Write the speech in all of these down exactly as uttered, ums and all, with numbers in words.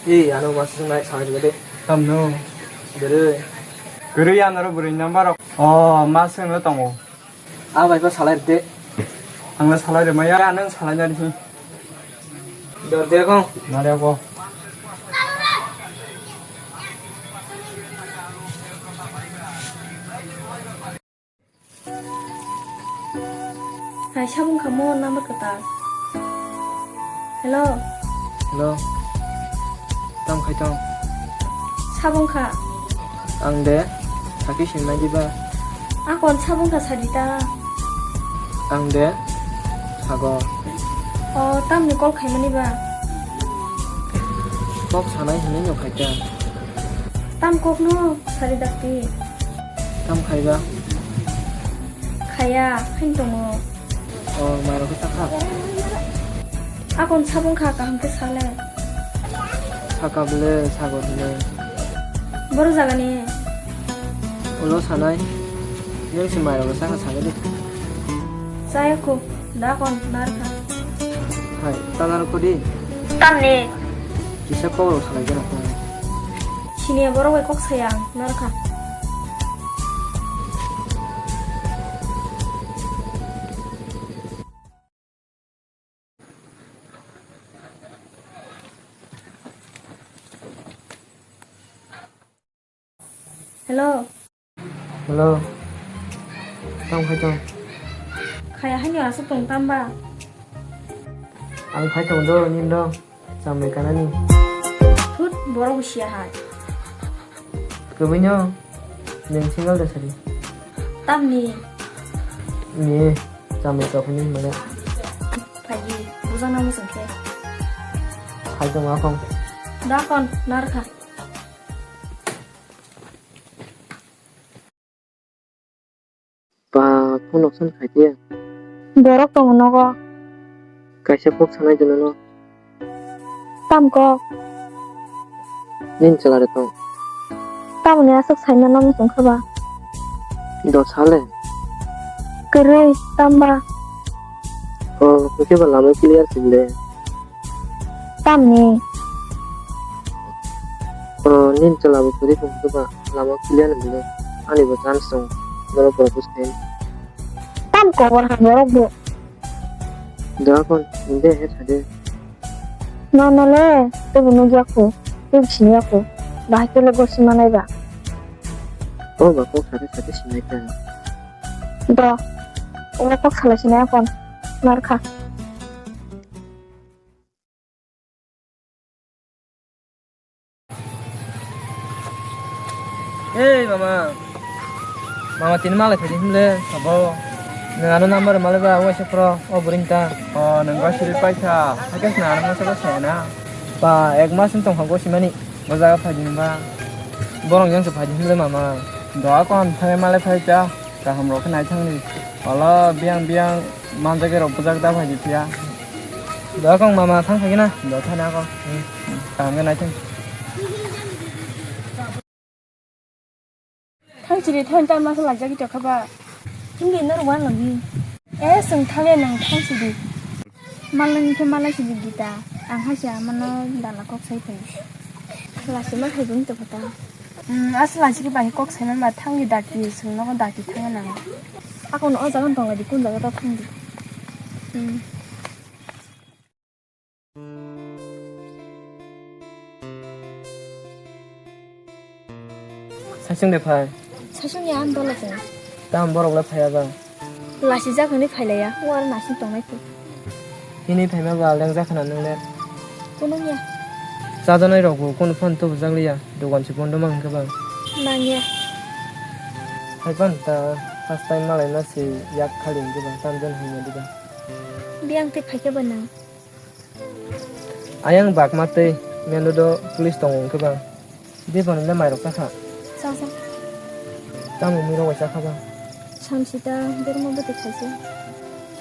Ei, ano ma swng nai, salai rwdi. Tamno? Bwrwi. Kwrwi anaro bwrwi number rok. Oh, ma swngno tongo. Ah, bai, ba salai rwdi. Angno salai rwmaya, nang salai na rwdi. Dor de kong. Nare ko. Hai, sabung kha mo number kwtal. Hello. Hello. Tam khai tong? Sabung kha. Ang de, sakhi sing nai diba? Akon sabung kha sadi ta. Ang de, sago. O, tamni call khaimani ba? Kok sanai hinwi no khai ta. Tam kok no sari dakti. Tam khaiba? Khaya, khain tongo. O, mairok khe sakha. Akon sabung kha kaham khe sale. Sakha bwle, sago hwnwi. Boro jagani? Ulo sanai. Nwng se mairok sakha sale di. Chaya kho, da kon narkha. Hai, ta narkho di. Tamni? Kisa kok rok salai gana kho. Siniya borok bai kok saya ang, narkha. Hello. Hello. Tamo khai tong? Khaya haino aswk tong tamba? Ang khai tong do, nini do. Chamai kanani. Thut, borok bo siya hai. Kwbwino nwng single da sari? Tamni? Ni chamai tokni mane. Phaidi, bujang nang mujang khe. Khai tong akong. Da kon, narkha. Ba, phone option khai tiya. Borok tongo nogo. Kaisa kok sanai de nono. Tam kok? Nini chwla de tong. Tamoni aswk saimano muchung kha ba? Do sale. Kwrwi, tamba? O, hwnkhe ba lama clear sile. Tamni? O, nini chwla bo kwrwi tong khe ba lama clear ni bwle. Ani bo chance tong. Norok propose khaini. Tam kobor ha borok bo. Doa kon, hinde he thade. No, no le, tebo nugya ko, tebo siniya ko. Bahai kele gosi manai ba. O ba kok thade thade sinai ta. Do. O kok sala sinai kon. Narkha. Ei mama, mama tini malai phaidi himle sabo. Nwng ano number malai ba waisa phro o buring ta. O nwng go siri paikha, hakhe sna ano masa ba saya na. Ba ek mas wng tongkha go simani, bo jaga phaidi himba. Borok yang se phaidi himle mama. Doa kon thai malai phai ta. Kaham rok khe naithang di. Olo biyang biyang manjak rok bwjak da phai di phiya. Do kong mama thang phai na. Do thani ako. Hmm, hmm, kaham khe naithang. Thang chiri thang ta ma khe lajak i tokha ba. Himdi nor wan lagi. Eh, sung thang ya nang thang chiri. Malai ni khe malai sidi Gita. Ang hai se amano dala kok sai phai. Lasi ma khai bung to kota. Hmm, asla sidi bai kok sai ma thang di daki sung no daki thang na. Ako no o jaga tong lagi kun jaga ta thang di. Hmm. Saichung de phai. Saichung ya ang dolo se. Tam borok le phai abang. Lasi jak hwnwi phailaiya, o aro nasing tongnai khe. Hini phaima ba lengjak khna nwng le. Kunung ya. Chajanai rok bo kunu phano tubujak liya, dogan se bondo mang khe ba. Nang ya. Hai pan ta first time malai ma se yak khali hwnkhe ba tamjani hwnya diba. Biyang tei phaikhe ba nang. Ayang bakma tei menudo police tongo hwnkhe ba. Beboni le mairok chakha. Cha cha. Tamo mui rok bai chakha ba. Samsita berma bwtwi khaisa.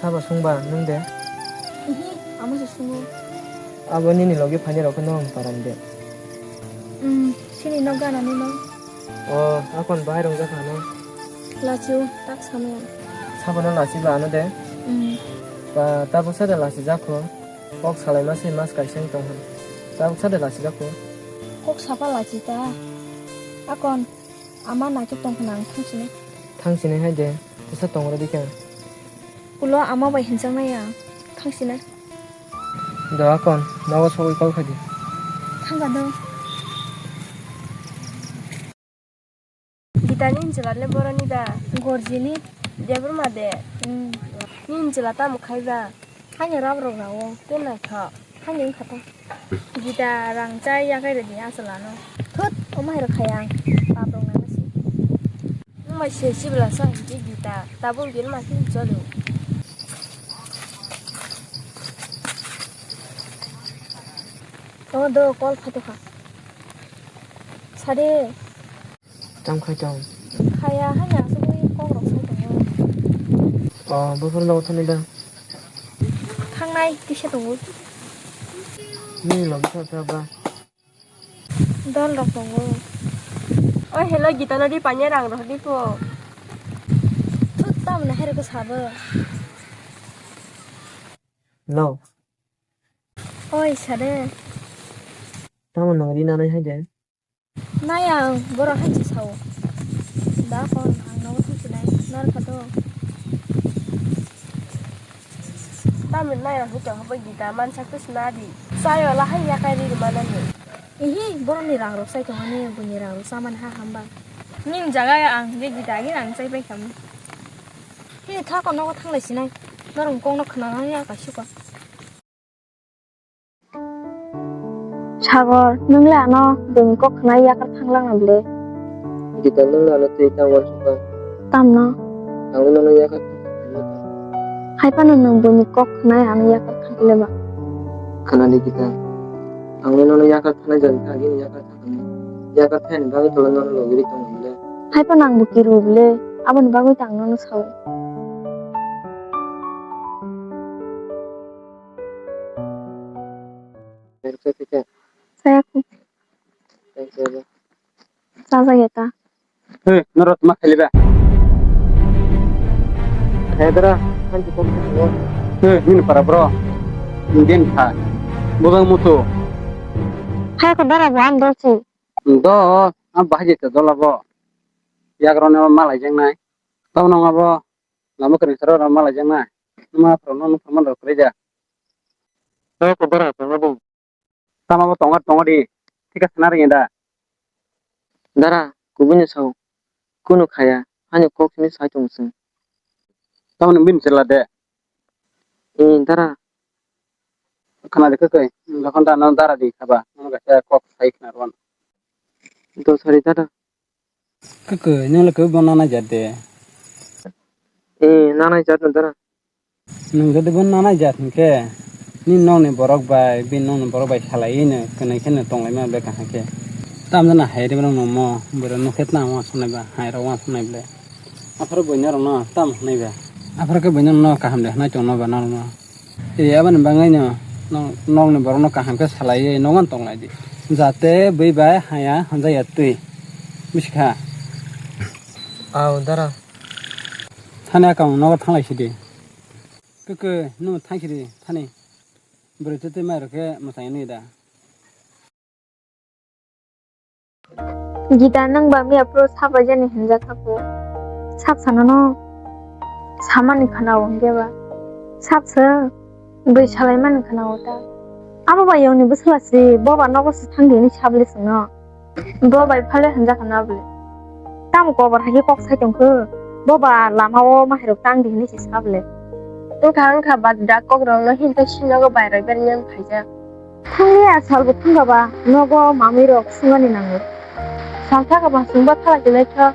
Sabo sungba nung de? Ihi, amo se sungo. Abo nini logi phaini rok no ang param de. Hmm, sini nok gana ni no. O, akon bahai rong jakha no. Lachiu, tak samya. Sabo no lachi ba ano de. Hmm. Ba, tabuk sa de lachi jakho. Kok salaima se mas kaisa wng tong hwn. Tabuk sa de lachijak kho. Kok sapa lachi ta. Akon, ama naitok tong khna ang thang sinai. Thang sinai hai de, kisa tong rw di khe. Ulo ama bai hinjaknai ang, thang sinai. Do akon, nogo sogwi call khai di. Thang ka do. Gita ni hinjila le boroni da? Gorjini. Debor ma de? Hmm. Ni hinjila tamo khai ba? Hani rab rok rao. Tei naithok. Hani wngkha ta. Gita rang chai yakai rwdi achal ano. Thut, omo hai rok khai ang. Pap rok nang si. Nwng bai se sibla sa hinti Gita. Tabuk din ma khe cholo. Tamo do call phato kha. Sade. Tamo khai tong. Khaya hanya asugwi kok rok sai tongo. O, buphuru nogo thani da? Thangnai kisa tongo. Nini logi sa sa ba? Dol rok tongo. Oi, hello, Gita no di panya rang rok di po. Thut, tamni hai rok sabo. Hello. Oi, sade. Tamo nang ri nanai hai de? Nai ang borok hai se sao. Da kon ang nogo thang sinai, nor kha to. Tamo nai ang hito habo Gita mansak to sina di. Sayo la hai yakai ri manani. Ihi, borok ni rang rok sai tongani, buini rang rok chamani ha hamba. Ning jaga ang je Gita agi ang chai pai khamu. He tha ko nogo thang lai sinai. Norok kok no khna nang ya kaisuka. Sagor, nwng le ano bini kok khna yakar thang lang na ble? Gita, nwng le ano twi tang uansuk kha. Tamno? Ang nono yakar thang kha. Hai phano nwng bini kok khna ano yakar thang le ba? Khna di Gita. Ang nono yakar thang jani kha, agini yakar thang kha. Yakar thani bagwi tolo nono logi ri tong le. Hai phano ang bo kiru ble. Aboni bagwi tang nono sao. Saya kok. Chajak ya ta. He, norok ma khaliba. Hedra, hanji kok. He, min para bro. Indian kha. Bobang mutu. Hai ko dara bo am dosi. Do, am bahai jeta dola bo. Yagrone malai jengnai. Tamo nang abo. Lama kwrwi saro rok malai jakna. Numa phwrwngno nung phwrwngma rok kwrwi ja. Tei kwbwrang tongma di. Tama bo tongo, tongo di. Thika sana ringya da. Dara, kubui no sao. Kunu khaya. Ani kok simi sai tong sing. Tamo nung bini chwla de. Eh, dara. Khana de kwkwi. Jokhon da no dara di khaba. Nung ga kok sai khna rwan. Do sari dara. Kwkwi, nwng le kwbangma nanai jat de? Eh, nanai jat no dara. Nwng jodi bo nanai jat hinkhe, nini nokni borok bai, bini nokni borok bai salaiwi no kwnwi kheno tonglaima ble kaham khe. Tamjani hai rw rok no mo, borok nukhe tamo uansuknai ba, hai rok uansuknai ble. Aphuru buino rok no tamo hwnwi ba. Aphuru khe buino no kaham de hwnwi tongno ba norok no. E, aboni bagwi no, no, nokni borokno kaham khe salaiwi nogo tong lai di. Jate bui bai haya honjaya twi. Busi kha? Au, dara. Thani akang nogo thang lai si di. Kwkwi, nwng thang si di, thani. Bwrwi twi twi mai rok khe mwsai nwi da. Gita, nwng ba miya phuru sap bai jani hinjak kha pho. Sap sana no samani khana o hwnkhe ba. Sap se bwrwi salai mani khana o ta. Abo ba yong ni bwsla si, bo ba nogo se thang di hinwi sap le chwng no. Bo bai phale hinjak kha na bwle. Tamo kobar hai khe kok sai tong kho. Bo ba lama o mahairok tang di hinwi se sap le. Wngkha wngkha ba dak kok rok no hinta si nogo bai roi ber nem phaijak. Thangya salbo thangkha ba nogo mamwi rok sungani nango. Salsa kha ba sungba thala khe naitha.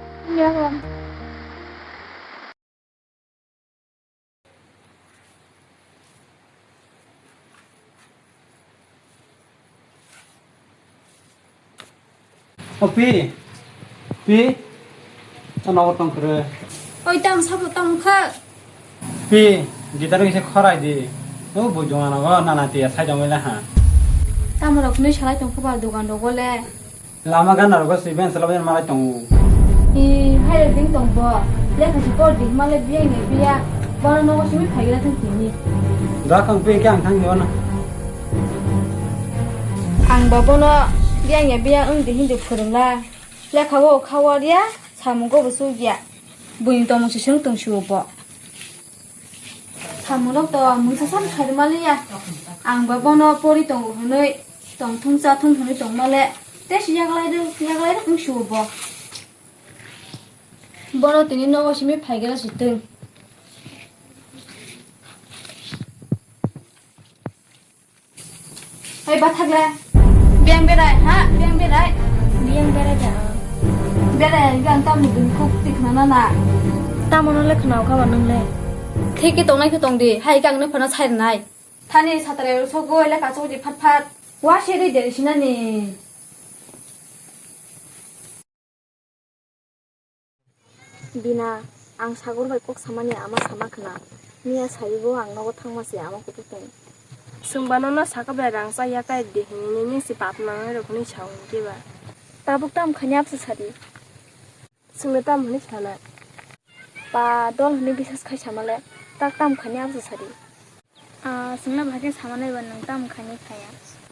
O Pi, Pi, o nogo tong kwrwi. Oi, tamo sabo tamo kha. Pi, Gita no kisa khorai di. O bo jongana go nana tiya sai jongwi le ha. Tamo rok nui salai tong kha ba dogan rogo le. Lama gana rogo si ben salai malai tongo. I, hai rok ding tong bo. Lekha si por di hima le biya ni biya. Bono nogo simi phai gra thang tini. Da kang Pi khe ang thang di ono. Ang ba bono Biyang ya biyang wng di hindi phwrwngla. Lekha o kha warya, samungo bo chukya. Buini tongmung se chwng tong suo bo. Samungrok to mungsa sam sai maliya. Ang ba bono pori tongo hwnwi tong thung cha thung hwnwi tong male. Tei si yaglai rw, yaglai rw wng suo bo. Bono tini nogo simi phai gana si twng. Hai bathakle. Biyang berai, ha? Biyang berai. Biyang berai da. Berai, gan tamni bini khuk tikna na na. Tamo no le khna kha ba nang le. Thik ki tongnai khe tong di. Hai kang no phana sai nai. Thani satrai ro sogoi le kachok di phat phat. Wa se ri deri sinani. Bina, ang Sagor bai kok samani ama sama khna. Miya saibo ang nogo thangma se ama kutuk tong. Chwng bano no saka bai rang cha yakai de hinwi nini si pap nangnai rok hinwi sa hwn khe ba. Tabuk tam khani absa sadi. Chwngno tam hwnwi sana. Pa dol hwnwi bisas khai samale tak tam khani absa sadi. Ah, chwngno bahai khe sama naiba nwng tamo khainai khaya.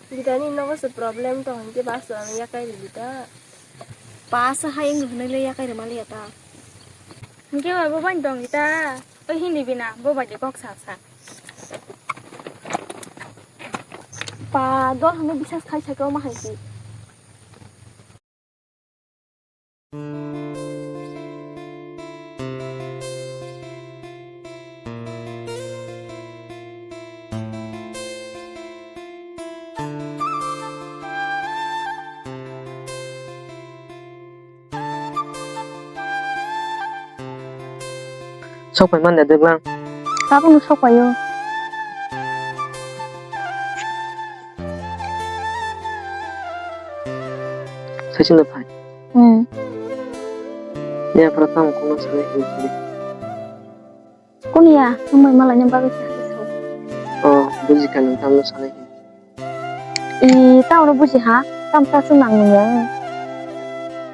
Gitani nogo se problem tong hinkhe ba chwng yakai rwdi ta. Pa se hai wng hwnwi le yakai rwma liya ta. Hinkhe ba bo bai tong di ta. Oi hindi bina bo bai de kok sa sa. Pa dol hwnwi bisas khai sa khe omo hai si. Sok pai man de deglang. Tabuk no sok pai o. Saichung de phai. Hmm. Ya, pura tamo kono sale hinwi. Kono ya, nwng bai malai ni bagwi se hai sao. Oh, buji kha nwng tamo sale hinwi. I, tamo no buji ha, tam sa sung nang nung ya.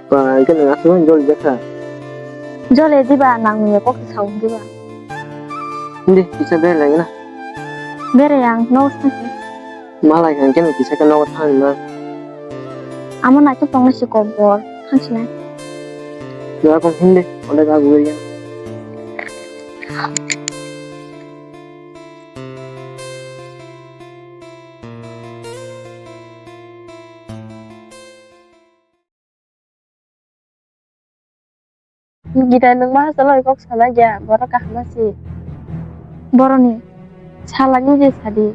Ba, ke nwng aswk jol jakha. Jole diba nang nung ya kok se sao diba. Hindi, kisa bere lai na. Bere yang, no sa. Malai kha khe no kisa khe nogo thang na. Amo naithok tongna si kok bor thang sinai. Dua kong hindi, oleh ka guriya. Gita nwng ma salo kok sana ya, borok kaham si. Boroni salani je sadi.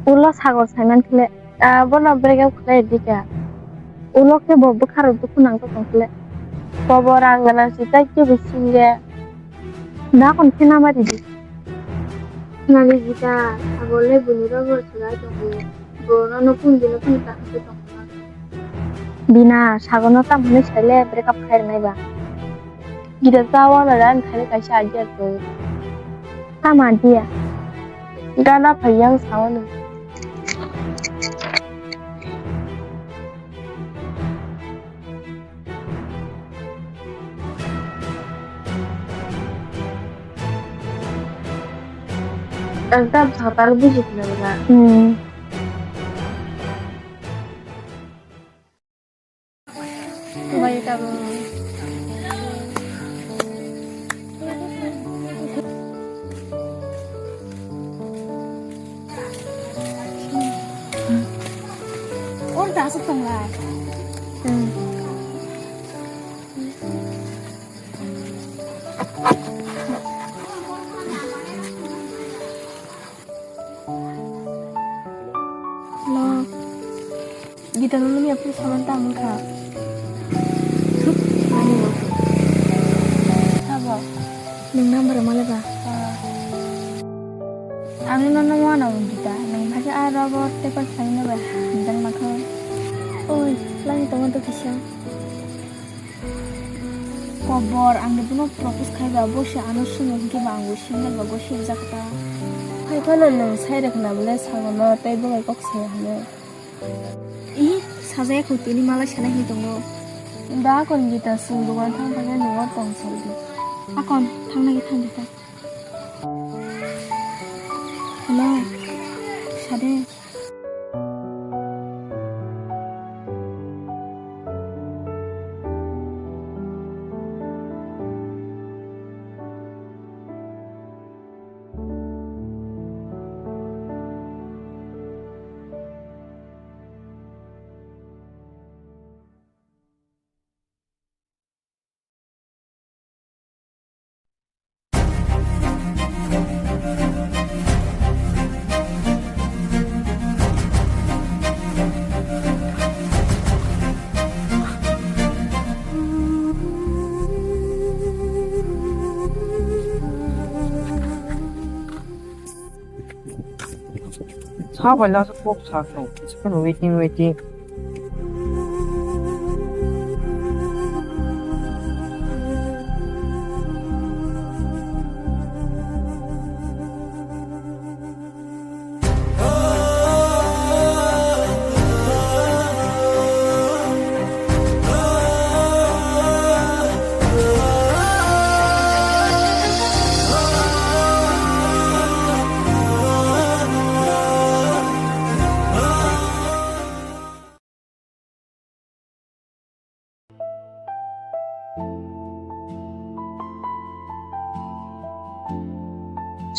Ulo Sagor saiman khle, ah, bono break up khlai dika. Ulo khe bo bwkharo dukhu nang tong khle. Kobor ang gana si tai khe bo singya. Da kon khe nama didi. Nani Gita, Sagor le buni rogo sura tongo. Bo no no kun dino kun ta khe tong. Bina, Sagor no tam hwnwi saile break up khai rwnai ba. Gita chawa la ran khai kaisa idea tong. Tama idea. Gana phai yang sao no. Ang tam satal buji khna ba. Hmm. Bai tabo. Or da aswk tonglai. Hmm. Hello. Gita no nung yapri saman ta mungkha. Thuk, ani bo. Sabo. Nung number male ba? Ah. Ang no no wana Gita, nung bhagi a robot te pa sai no ba. Hamjang makho. Oi, lai tongo to kisa. Kobor, ang de bono propose khai ba, bo se ano swngo, hinkhe ba ang bo single ba, bo sibjak ta. Hai phano nwng sai rwkha na bole Sagor no, tei bo bai kok sai hwnwi. I, sajaya kho tini malai sana hinwi tongo. Da kon Gita, chwng dogan thang thangkhe nwng o tong sai di. Akon, thangna khe thang di ta. Hello, sade. Sa bai last kok sa kho. It's been waiting, waiting.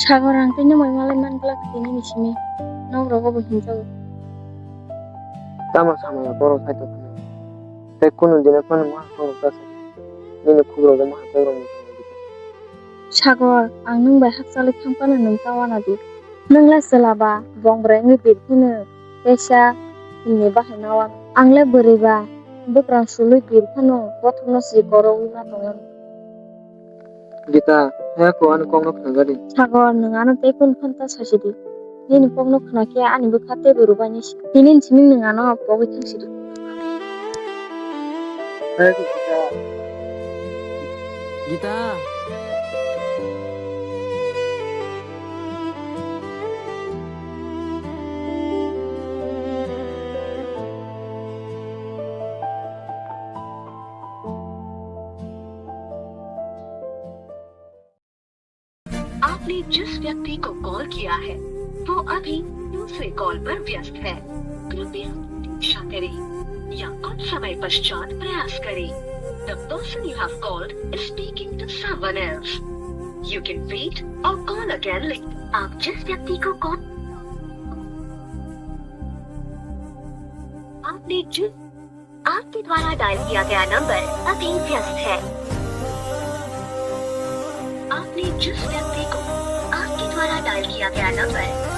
Sagor, ang tei nwng bai malai man glak tini ni simi. Nok rogo bo hinjago. Tamo samaya borok sai tong phano. Tei kunu dino phano ma borok ta sai. Nini khuk rogo ma borok ni tong di. Sagor, ang nwng bai hakchalwi thang phano nwng ta wana di. Nwng le chwla ba, bong bwrwi wngwi bir phano. Teisa himni bahai ma wan. Ang le bwrwi ba, bwkrang sulwi bir phano bothorno si korowi ma tongmani. Gita, haya ko ani kokno khna gari. Sagor, nwng ano tei kunu phano ta sasi di. Nini kokno khna khe ani bwkha teibo rwbaini si. Tini ni simi nwng ano pogwi thang si di. Haya ko Gita. Gita. आपने जिस व्यक्ति को कॉल किया है, वो अभी दूसरे कॉल पर व्यस्त है। कृपया प्रतीक्षा करें या कुछ समय पश्चात प्रयास करें। The person you have called is speaking to someone else. You can wait or call again later. आप जिस व्यक्ति को कॉल आपने जिस आपके द्वारा डायल किया गया नंबर अभी व्यस्त है। आपने जिस व्यक्ति को आपके द्वारा डायल किया गया number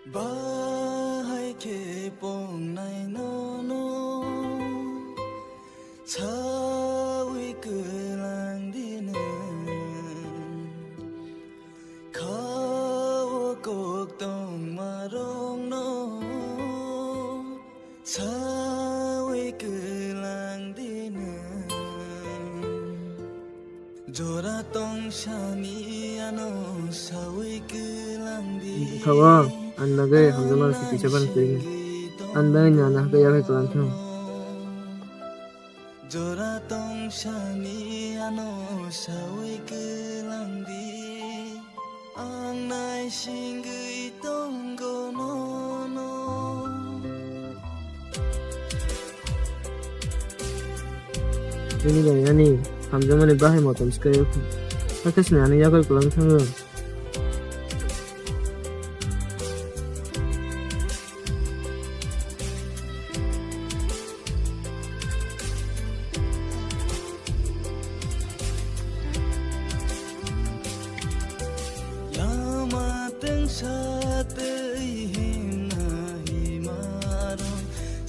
Bahai khe pongnai nono sawi kwlang di nwng. Kha-o kok tongmarokno sawi kwlang di nwng. Jora tongsani ano sawi kwlang di. Thago, ang nagwi hamjakmani si kisa ban kwrwini. Ang dai na nahakhe yakhai kwlang thung. Jora tongsani ano sawi kwlang di. Ang naisingwi tongo nono. Bini bai ani hamjakmani bahai motom swkang wngkha. Hakhe se ani yakhai kwlang thango. Lama tengsa tei himna himaro,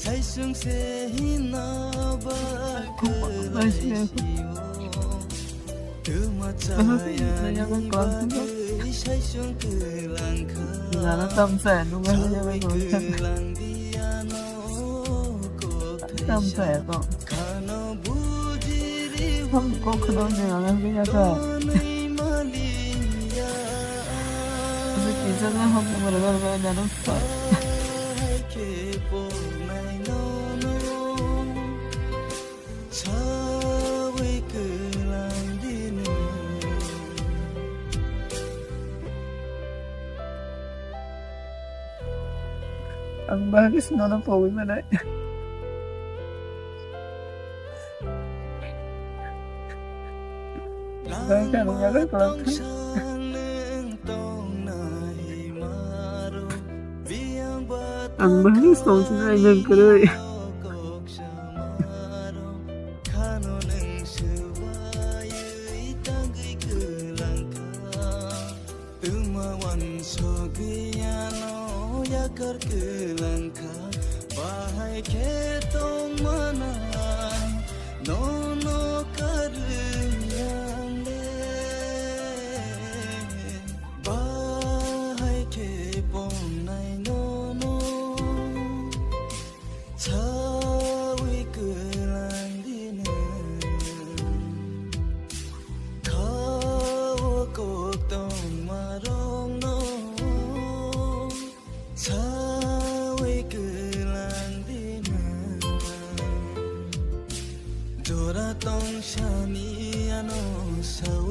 saisung se himna ba kwlai sio. Twma chaya ni bagwi saisung kwlang kha. Nana tamsa ya, nungya ya, kwlang di ano kok tamsa ya to. Khano bujiri ham kok khano ne ala nungya ka. Tonwi maliya. Asa kisa na ham mara mara mara nana sa. Bahai khe pongnai nono. Sawi kwlang di nwng. Ang bagwi se nono pogwi manai. Bagwi se ang yago kwlang thang. Ang bagwi se tong sinai nwng kwrwi. Kar kwlangkha, bahai khe tongmana, nono karwi ang le. Bahai khe pongnai nono, sawi kwlang dina. Khawo kok tongma rokno sawi kwlang dina. Jora tong sani ano sawi